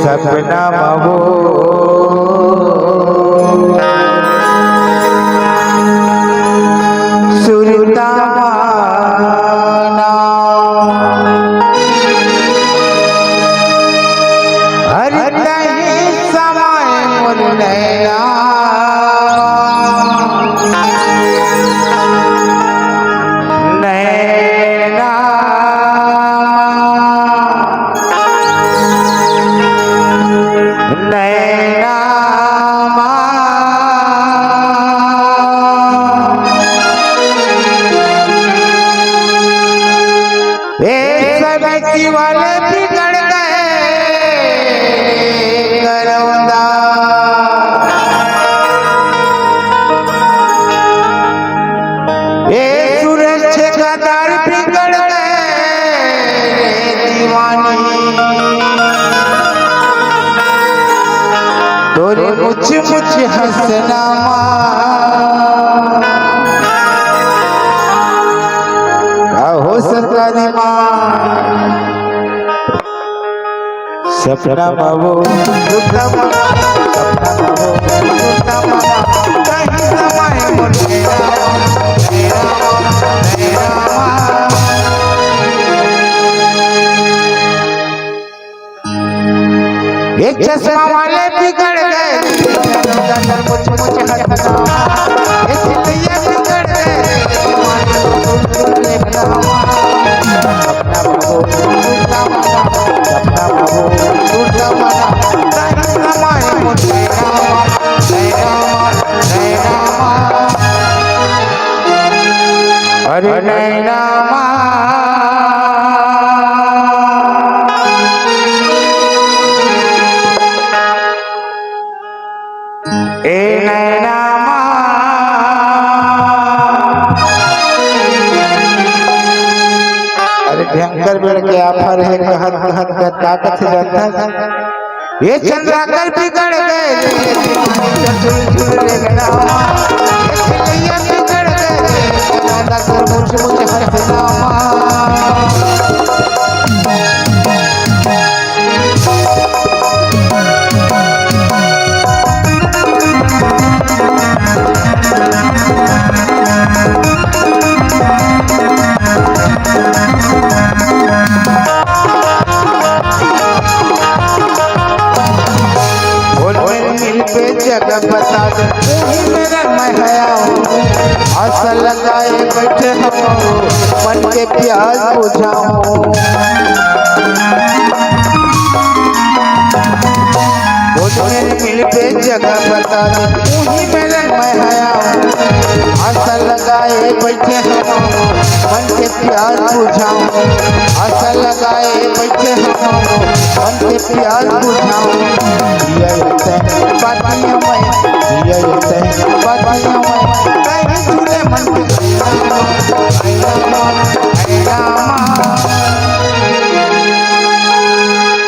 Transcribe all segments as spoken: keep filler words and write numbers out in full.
सपना म वो सुरता माना। हर तही समय मोर नैना, नैना, नैना। ए सनकी वाले बिगड़ गए करौंदा। ए सूरज ठेकेदार बिगड़ गए रे दीवानी। तोरे मुछ मुछ हंसना माँ। आहो सरकारी माँ। सपना बाबू, सपना बाबू, सपना बाबू, सपना बाबू, कहीं समय मुझे ना, मेरा, मेरा। ये चश्मा वाले बिगड़ गए, मुझ, मुझ हंसना। ये चिड़िया बिगड़ गए, सपना बाबू, सपना बाबू, सपना बाबू, सपना बाबू, अरे नैना माँ, ए नैना माँ। अरे भयंकर बेड़ के आफर हे, कहत कहत कर का कथे जानता। ये चंद्राकर बिगड़ गए, झुल झुल रे नैना। ये चिड़िया बिगड़ गए, चंद्राकर मुझ मुझ हंसना। बोल मेरे दिल पे जगह बता दे, तू ही मेरा महया हो। आशा लगाए बैठे हम, मन के प्यास बुझाओ। बोल मेरे दिल पे जगह बता दे, तू ही मेरा महया हो। आशा लगाए बैठे हम, मन के प्यास बुझाओ। आशा लगाए बैठे हम, मन के प्यास बुझाओ। जिया तैं बातियों में, जिया तैं बातियों में, कहीं झूले मन के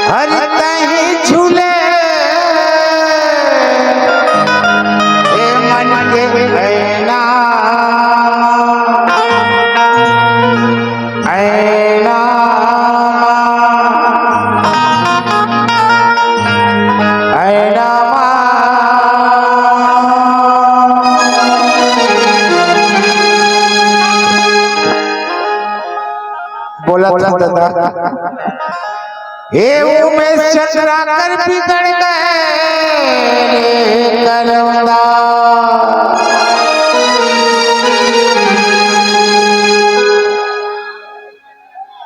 हरि तहीं झूले, ए मन के ऐना, ऐना, ऐना। बोला था दादा। हे उमेश चंद्राकर बिगड़ गए रे करौंदा।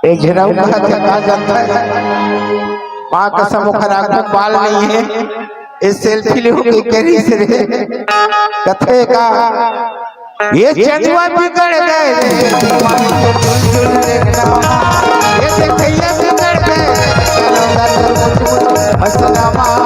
ए झिरऊ कहा था, का जानता है? माँ कसम ओखर आँख में बाल नहीं है। ए सेल्फी ले होके करी से रे। कथे का ये चंदवा बिगड़ गए, ये देखैया बिगड़ गए, हंसना माँ।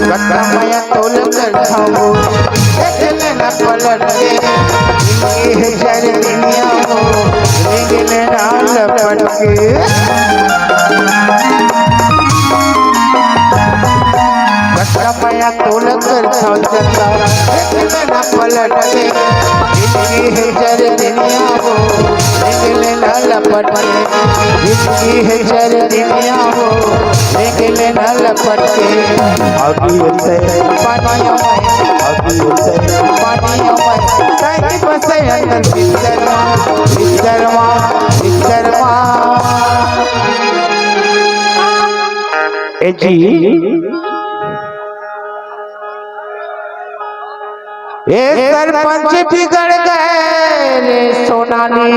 कतमया तोल कर खाऊं, देख लेना पलट के। ये है जर दुनिया हो, के। जकरा मया तोल कर छाव जकरा, एक लेना पलट के। जिंदगी है जर दुनिया वो, एक लेना लपट के। जिंदगी है जर दुनिया वो, एक लेना लपट के। अभी उसे पानी में, अभी उसे पानी में, कहीं बसे अंदर भीतर मा, भीतर मा, भीतर मा। ए जी, ए सरपंच बिगड़ गए रे सोनाली।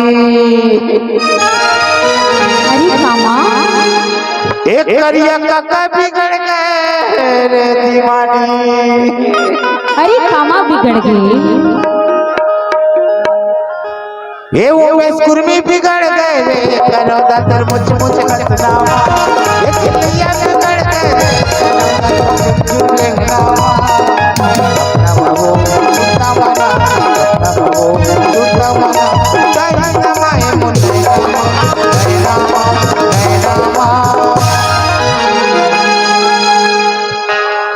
अरे कामा। ए करिया काका बिगड़ गए रे दीवानी। अरे कामा बिगड़ गए। ए उमेश कुर्मी बिगड़ गए रे, करो दादर मुच मुच हंसनावा। ए चिल्लिया बिगड़ गए रे, करो दादर मुच मुच लेंगनावा। अपना बाबू, अपना बाबा, अपना बाबू, अपना बाबा। दाई ना माए मुन्ने रामा, दाई रामा, दाई रामा।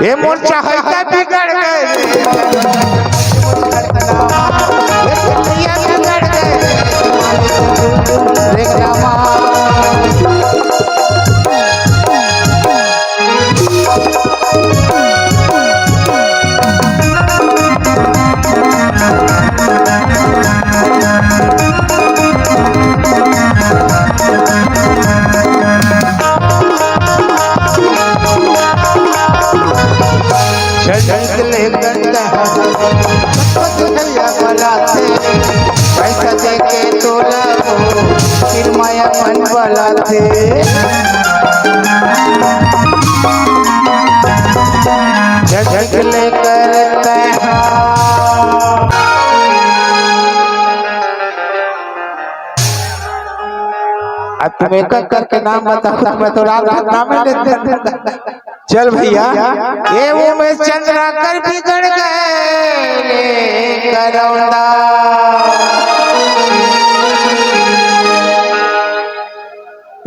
ए मोर चाहता बिगड़ गए रे। ए चिल्लिया बिगड़ गए रे रामा। झलक ले गंदा, भैया बलाते, पैसा दे के तोला हो, फिर माया मन बलाते। झलक ले करते हैं। अब तुम एक एक करके नाम बताओ, मैं तो रात रात नाम ही लेते रहता। चल भैया, ए उमेश चंद्राकर बिगड़ गए रे करौंदा।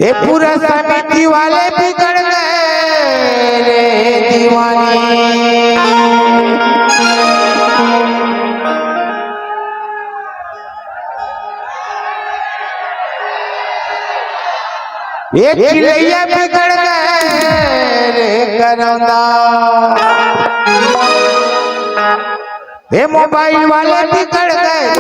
ए पूरा समिति वाले बिगड़ गए रे दीवानी। ए चिल्लैया बिगड़ गए रे करौंदा। ए मोबाइल वाले बिगड़ गए।